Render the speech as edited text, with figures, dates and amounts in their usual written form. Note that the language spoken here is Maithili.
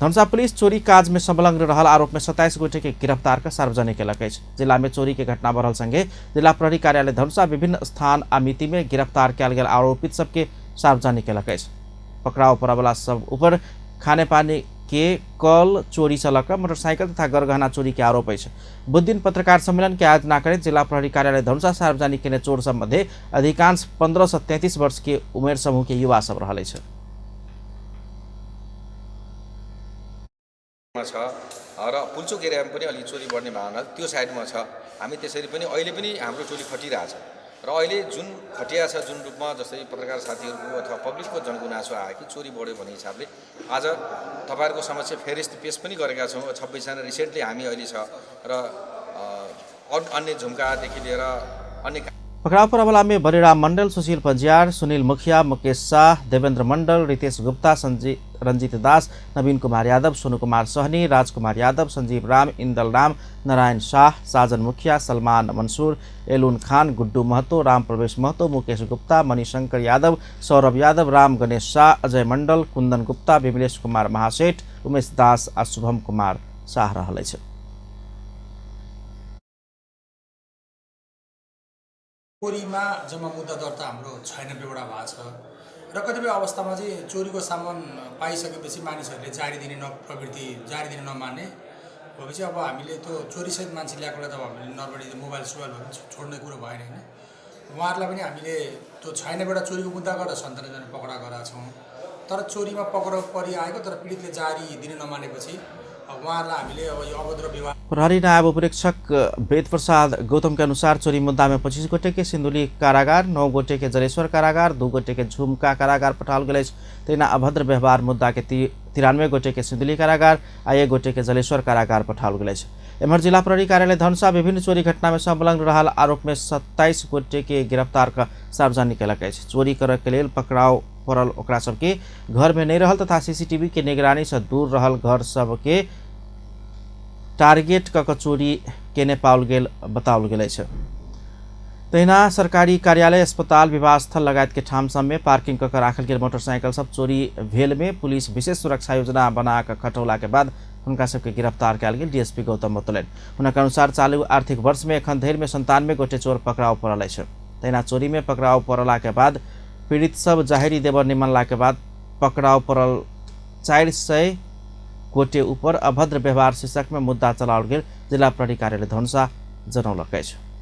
धनुषा पुलिस चोरी काज में संलग्न रहल आरोप में 27 गोटे के गिरफ्तार कर सार्वजनिक केलक अछि। जिला में चोरी के घटना बढ़ल संगे जिला प्रहरी कार्यालय धनुषा विभिन्न स्थान आ मिति में गिरफ्तार कयल गेल आरोपित सबके सार्वजनिक केलक अछि। पकड़ाव पड़यवला सब ऊपर खानेपानी के कल चोरी से लऽ कऽ मोटरसाइकिल तथा गरगहना चोरी के आरोप अछि। बुधदिन पत्रकार सम्मेलन के आयोजना करैत जिला प्रहरी कार्यालय धनुषा सार्वजनिक केने चोर सब मध्ये अधिकांश 15 से 33 वर्ष के उमेर समूह के युवा सब रहल अछि। छ र पुल्चोक एरियामा पनि अलिक चोरी बढ्ने भावना त्यो साइडमा छ। हामी त्यसरी पनि अहिले पनि हाम्रो टोली खटिरहेछ र अहिले जुन खटिया छ, जुन रूपमा जस्तै पत्रकार साथीहरूको अथवा पब्लिकको जनगुनासो आयो कि चोरी बढ्यो भन्ने हिसाबले आज तपाईँहरूको समक्ष फेरिस्त पेस पनि गरेका छौँ। 26 जना रिसेन्टली हामी अहिले छ र अन्य झुम्कादेखि लिएर अन्य पकड़ाव पड़यवला में बलिराम मंडल, सुशील पंजियार, सुनील मुखिया, मुकेश शाह, देवेंद्र मंडल, रितेश गुप्ता, रंजीत दास, नवीन कुमार यादव, सोनू कुमार सहनी, राजकुमार यादव, संजीव राम, इंदल राम, नारायण शाह, साजन मुखिया, सलमान मंसूर, एलून खान, गुड्डू महतो, राम प्रवेश महतो, मुकेश गुप्ता, मणिशंकर यादव, सौरभ यादव, राम गणेश शाह, अजय मंडल, कुंदन गुप्ता, विमलेश कुमार महासेठ, उमेश दास आ शुभम कुमार शाह रहल अछि। चोरीमा जम्मा मुद्दा दर्ता हाम्रो 96वटा भएको छ र कतिपय अवस्थामा चाहिँ चोरीको सामान पाइसकेपछि मानिसहरूले जारी दिने प्रवृत्ति जारी दिन नमान्ने भएपछि अब हामीले त्यो चोरीसहित मान्छे ल्याएकोलाई त अब हामीले नर्मली मोबाइल सोबाइल भए पनि छोड्ने कुरो भएन होइन। उहाँहरूलाई पनि हामीले त्यो 96वटा चोरीको मुद्दा गरेर 97जना पक्राउ गरेका छौँ। तर चोरीमा पक्राउ परिआएको तर पीडितले जारी दिन नमानेपछि उहाँहरूलाई हामीले अब यो अभद्र व्यवहार। प्रहरी नायब उपरीक्षक वेद प्रसाद गौतम के अनुसार चोरी मुद्दा में 25 गोटे के सिंधुली कारागार, 9 गोटे के जलेश्वर कारागार, 2 गोटे के झुमका कारागार पठाओल गेल अछि। तहिना अभद्र व्यवहार मुद्दा के 93 गोटे के सिंधुली कारागार आ 1 गोटे के जलेश्वर कारागार पठाओल गेल अछि। एम्हर जिला प्रहरी कार्यालय धनुषा विभिन्न चोरी घटना में संलग्न रहल आरोप में 27 गोटे के गिरफ्तार कर सार्वजनिक केलक अछि। चोरी करय के लेल पकड़ाव पड़ल ओकरा सबके घर में नहीं रहल तथा सीसीटीवी के निगरानी से दूर रहल घर सबके टारगेट क चोरी केने पाओल गेल बताओल गेल अछि। तहिना सरकारी कार्यालय, अस्पताल, विवाह स्थल लगायत के ठाम सब में पार्किंग क राखल गेल मोटरसाइकिल सब चोरी भेल में पुलिस विशेष सुरक्षा योजना बना क खटौला के बाद हुनका सबके गिरफ्तार कयल गेल डीएसपी गौतम बतौलनि। हुनक अनुसार चालू आर्थिक वर्ष में एखन धरि में 97 गोटे चोर पकड़ाव पड़ल अछि। तहिना चोरी में पकड़ाव पड़ला के बाद पीड़ित सब जाहिरी देबर निमनला के बाद पकड़ाव पड़ल 400 गोटे ऊपर अभद्र व्यवहार शीर्षक में मुद्दा चलाओल गेल जिला प्रहरी कार्यालय धनुषा जनौलक अछि।